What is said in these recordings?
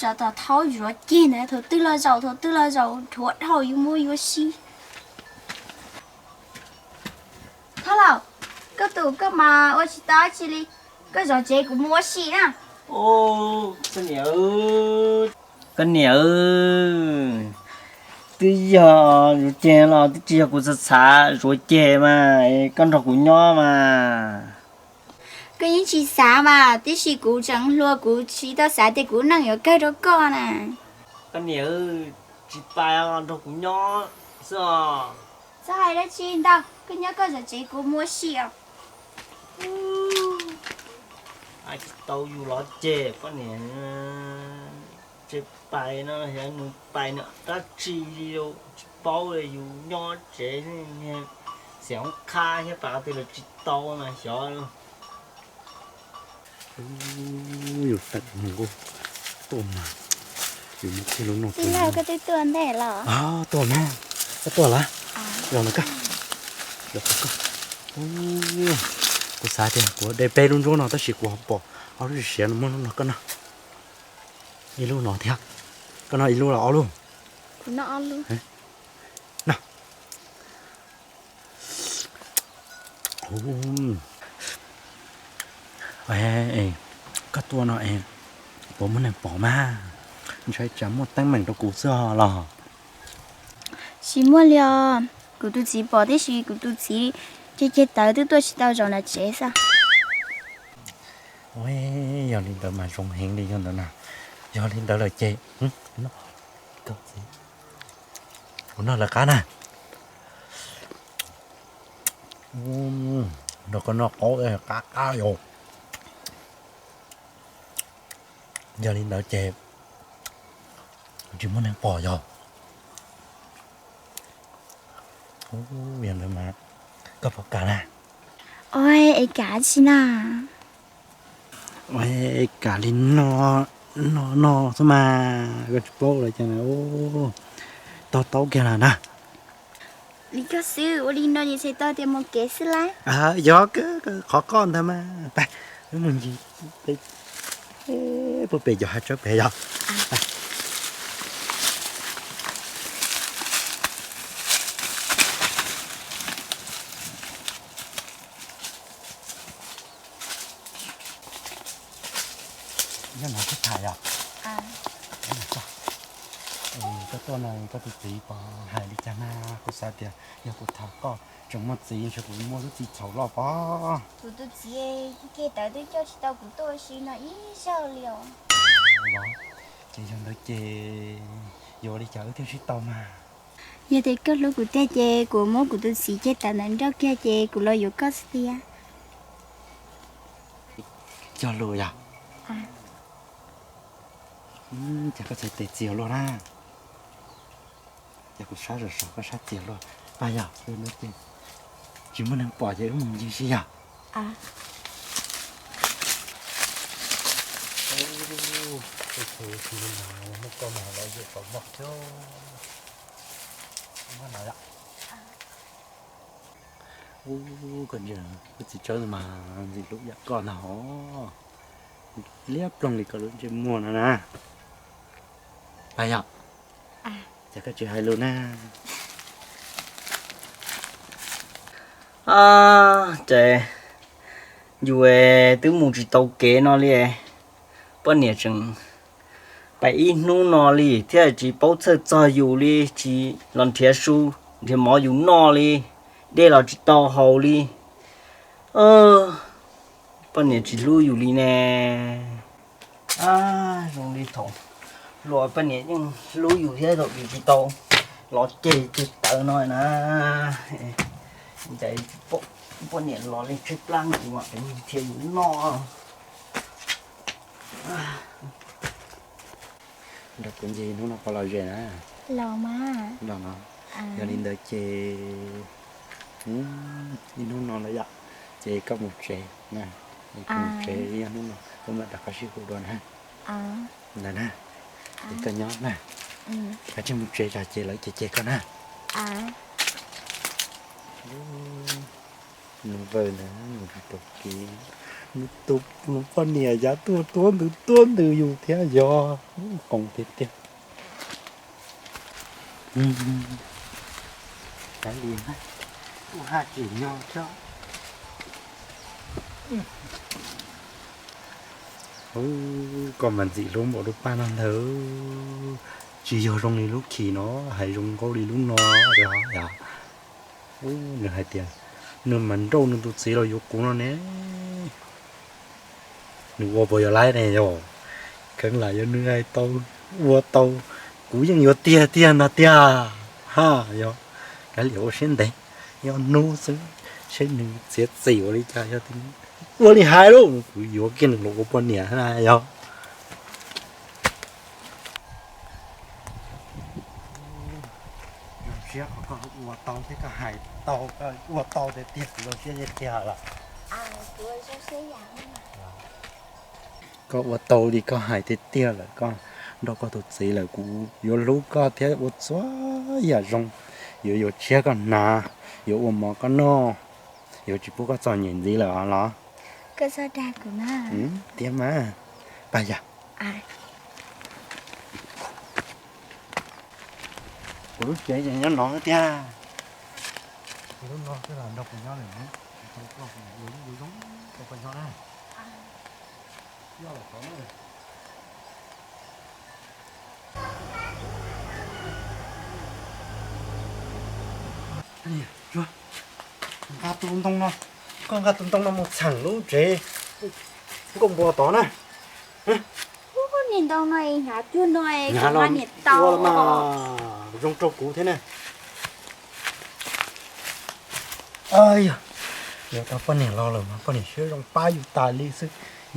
Zov tom thaub zov ceg ntawd, thaum twg los zaum, thaum twg los zaum, dhuav dhau yuav muab yuav si. Thab laus, koj tus koj mas ua tsis tau dab tsi li, koj zov tsev kuv mus ua si na. Koj niam, koj niam, twb yog zuav ceg los twb tsis yog kuv xav xav zuav ceg mas, koj nrog kuv nyob mas. Koj yeej tsis xav mas, tiam sis kuv tseem hluas, kuv tsis tau xav tias kuv neej yuav kawg rau koj na. Koj niam, tsis pais os, nrog kuv nyob xwb os. Txhob hais dab tsi ntau, koj nyob koj zov tsev, kuv mus ua si os. Tsis tau yus los ceg poj niam, tsis pais no, nws pais no dab tsi li, tsis paub li, yus nyob tsev xiam hoob qhab thiab, pais qhov twg los tsis tau mas xyov. Yus tawm mus nkuj tuaj mas, yus mus kiag lub no. Tij laug, koj twb tuaj ntej los? Tuaj mas, koj tuaj lawm. Los no koj, los koj. Kuv xav tias kuv de peb lub nruab no tab sis kuv ho pom ob lub siav no, muab lub no koj noj. Ib lub no thiab, koj noj ib lub los ob lub? Kuv noj ob lub. Koj tuaj no es puas muaj neeg pom mas? Ntshai tsam muaj teeb meem rau kuv xwb los? Tsis muaj li os, kuv tus txiv pom tiam sis kuv tus txiv ceg ceg tawv twb tuaj tsis tau zaum nram tsev xwb. Yog li ntawd mas zoo heev li yog ntawd na. Yog li ntawd lawm ces kuv noj lawv qab na. Nrog koj noj qaub qab qab yom. Yog li ntawd ces tsis muaj neeg pom yog? Yog ntawd mas koj puas kam na? Ua, es kam tsi na? Ua, kam li no, no no xwb mas, koj tsis paub los cas na. Tob tob kiag lawm na. Li koj xwb, ua li no ces txhais tau tias mus kev xwb lawm. Yog, qhov koj ntag mas. Pab mus ncig pem, pem cov hav tsawb pem yog. Nyob no sib tham yog? Koj tuaj no koj tus txiv puas hais li cas na? Kuv xav tias yog kuv tham koj tseem muaj txiv, ntshe kuv muaj lub txim txhaum loj pob. Kuv tus txiv ceg tawv twb coj tsis tau kuv tuaj ua si no ib zaug li os. Ces yog ntawd ces yuav ua li cas wb thiaj sib tau mas? Yog tias koj hlub kuv tiag ces kuv muab kuv tus txiv ceg tawv ntawd nrauj kiag ces kuv los yuav koj xwb tiag. Cog lus yog? Ces koj txhais tes txias luaj na. Ces kuv sab zom zaws koj sab txias luaj. Pab yog, tsis muaj neeg pom ces wb mus ncig sib yog. Ub, koj ntsia, koj txiv tsawb mas ntxim hlub yam koj ntag hos. Liab ploog li koj lub ntsej muag no na. Pab yog, ces koj tsis hais lus na. Ces yus twb mus tsis tau kev no li, poj niam tseem pais ib hnub no li thiaj tsis paub txhawj txog yus li, tsis los nrhiav su nrhiav mov yus noj li, dej los tsis tau haus li. Poj niam tsis hlub yus li ne. Zoo li thaum hluas poj niam yeej hlub yus thiab, thaum yus tsis tau los ceg ceg tawv no na, ntshe poj niam los li tshaib plab yus thiab yus noj. Nrog kuv ncig hnub no puas lom zem na? Los mas. Los no. Yog li ntawd ces ib hnub no lawm yom, ces koj mus tsev na, koj mus tsev, yog hnub no koj mam rov qab sib hu dua na. Ntawd na, ces koj nyob na, koj tsis mus tsev tsam ces lawv cem cem koj na. Nws vawm ntawd mus tsis tau kev, Tus poj niam yav tuaj tuab ntws tuab ntws yus thiab yog, qoos tiag tiag. Ua haj tsim nyog thiab. Koj mas ntxim hlub npaum lub paj no ntag. Tsis yog zoo li lub khis no, hais zoo nkauj li lub no. Yog, nws hais tias nws mas nrauj nws tus txiv los yuav kuv no ne. Nws ua puas yuav laib ne yog? Kheev lam yog nws hais tau, ua tau, kuv yeej yuav tiag tiag ntag tiag. Ha, yog, kav liam ua siab ntev, nyob hnub xwb, seb nws txiav txim ua li cas, yog ua li hais lauj, kuv yuav kiag nws los ua poj niam na yog. Zoo siab qhov koj ua tau thiab koj hais tau, koj ua tau tiag tiag, kuv zoo siab tiag tiag lawm. Koj ua tau li koj hais tiag tiag lawm, koj nrauj koj tus txiv lawm, kuv yuav hlub koj thiab ua txhua yam zoo, yuav yuav tshiab koj hnav, yuav ua mov koj noj, yuav tsis pub koj txom nyem ntxiv lawm os los. Koj txhob dag kuv na. Tiag mas, pab yog. Kuv lub tsev ces nyob no tiag. Kuv lub no twb los nrog kuv nyob lawm, tsis tau koj kuv yuav zoo rau koj nyob na. Nqa tus ntoo no, koj nqa tus ntoo no mus txheem lub tsev nkauj npua tod na. Niag ntoo no hnyav cuag no, hnyav no niam tau mas zoo rau kuv thiab na. Yog, yuav tau poj niam los lawm mas poj niam siab zoo pab yus tas li xwb.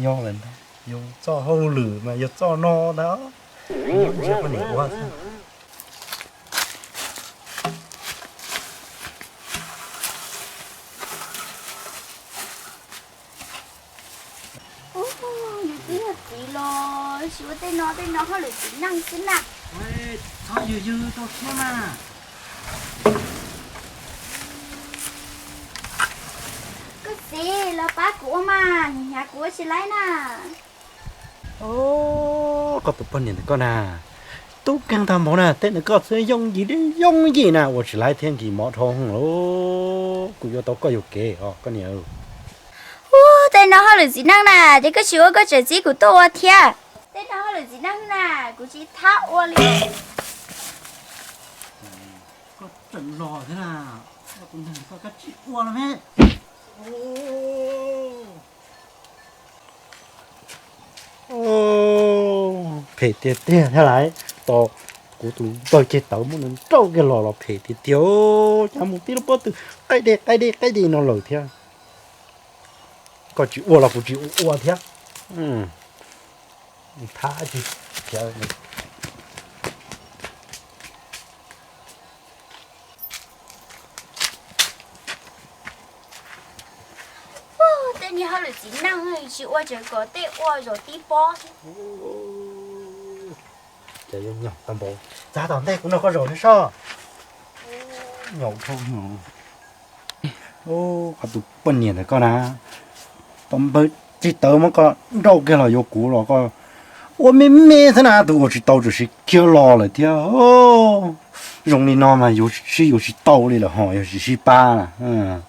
Yog lawm ntag, yus txoj hauj lwm mas yog txoj no ntag. Ntshe poj niam ua xwb. Yus twb yog txiv los tsis ua tej no, tej no hauj lwm txiv neej xwb na. Txhob yws yws tau thiab mas. Koj txiv los pab kuv ua mas, hnyav kuv ua tsis laib na. Koj tus poj niam ntawm koj na, tub keeg tag npaum na, tej ntawm koj txhua yooj yim li yooj yim na, ua tsis laib thiab nkis mov dhau lawm. Kuv yuav tau koj yuam kev os koj niam. Ub, tej no hauj lwm txiv neej na, ces koj tsis ua koj tseem txib kuv tuaj ua thiab. Tej no hauj lwm txiv neej na, kuv tsis thab ua li. Koj tseem los thiab na, koj tsis ua los me. Phem tiag tiag thiab lawm, tos kuv tus npawg ceg tawv muab nws nrauj kiag los los phem tiag tiag. Cas mus tib lub pob tw qaij dej qaij dej qaij dej no lawm thiab. Koj tsis ua los kuv tsis ua thiab. Thab tsis khiav. Tej niag hauj lwm txiv neej tsis ua tseem kom tej ua zaum tib pob. Ces yuav nyaum tau npaum, txav tom ntej kuv nrog koj zaum thiab soj. Nyaum dhau. Qhov tus poj niam ntawm koj na, tau npawg ceg tawv muab koj nrauj kiag los yuav kuv los koj ua me me xwb na, tus ua tsis tau tsuas sib kiag los lawm thiab. Zoo li no mas yuav sib yuav tsis tau li lawm ho yog tsis sib pab na.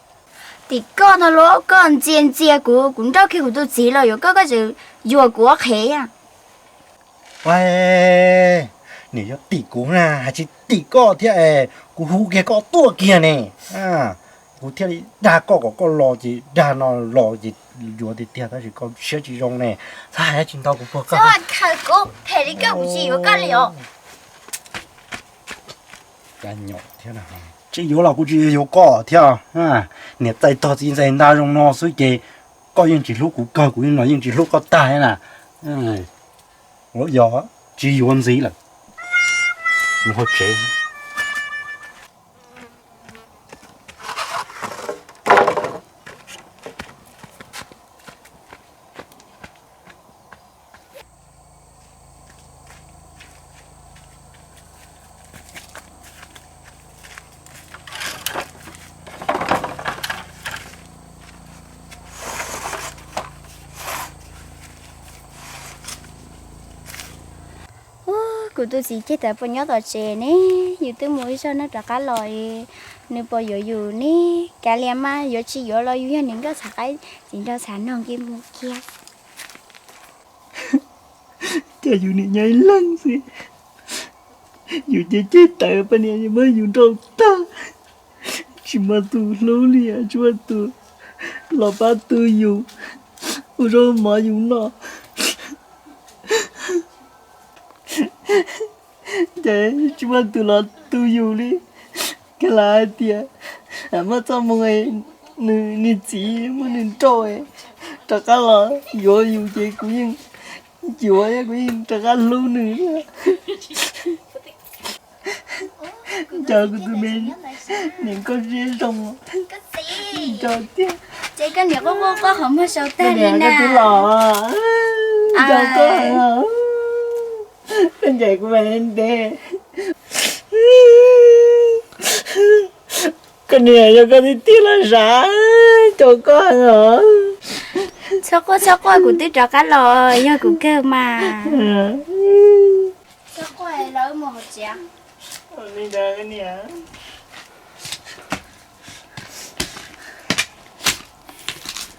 Tim koj no los koj ntxias ntxias kuv, kuv nrauj kiag kuv tus txiv los yuav koj, koj tseem yuam kuv ua qhev. Niam yog tim kuv na, hais tsis tim koj thiab es kuv hu kiag koj tuaj kiag ne. Kuv thiaj li dag koj kom koj los ces dag no los ces yuav tiag tiag tab sis koj siab tsis zoo ne. Txhob hais dab tsi ntau kuv puag koj. Txhob khaws kuv, phem li koj kuv tsis yuav koj li os. Tsis yuav los kuv tsis yuav koj thiab. Niam txais tog txiv ntxais nta zoo no xwb ces koj yeej tsis hlub kuv kawg, kuv yeej no yeej tsis hlub koj tag na. Ua yog tsis yuav ntxiv lawm. Mus hauv tsev. Kuv tus txiv ceg tawv puas nyob tom tsev ne? Yus twb mus ib zaug no rov qab los, nws puas yuav yus ne? Kav liam mas, yuav tsis yuav los yus yog niam nkauj txhav qaib, txiv nraug txhav nog nki mus kiag. Cas yus nim nyob ib leeg xwb, yus ces ceg tawv poj niam muab yus nrauj tag, tsis muaj tus hlub li, tsis muaj tus los pab tu yus, ua zaub mov yus noj. Ces tsis muaj tus los tu yus li. Kawg lam hais tias muaj txoj hmoo, nws, nws txiv muab nws nrauj, rov qab los yuav yus ces kuv yeej yuav, kuv yeej rov qab hlub nws. Nco kuv tus me niam nkauj siab zoo, nco tiag. Ces koj niam quaj quaj quaj qhov muag sau tag li na. Koj twb los, nco koj, koj ncaim kuv mas ntev. Koj niam, yog koj tiag tiag los sav, nco koj os. Txhob quaj, txhob quaj, kuv twb rov qab los, yog kuv kawg mas. Txhob quaj, los wb mus hauv tsev. Li ntawd koj niam.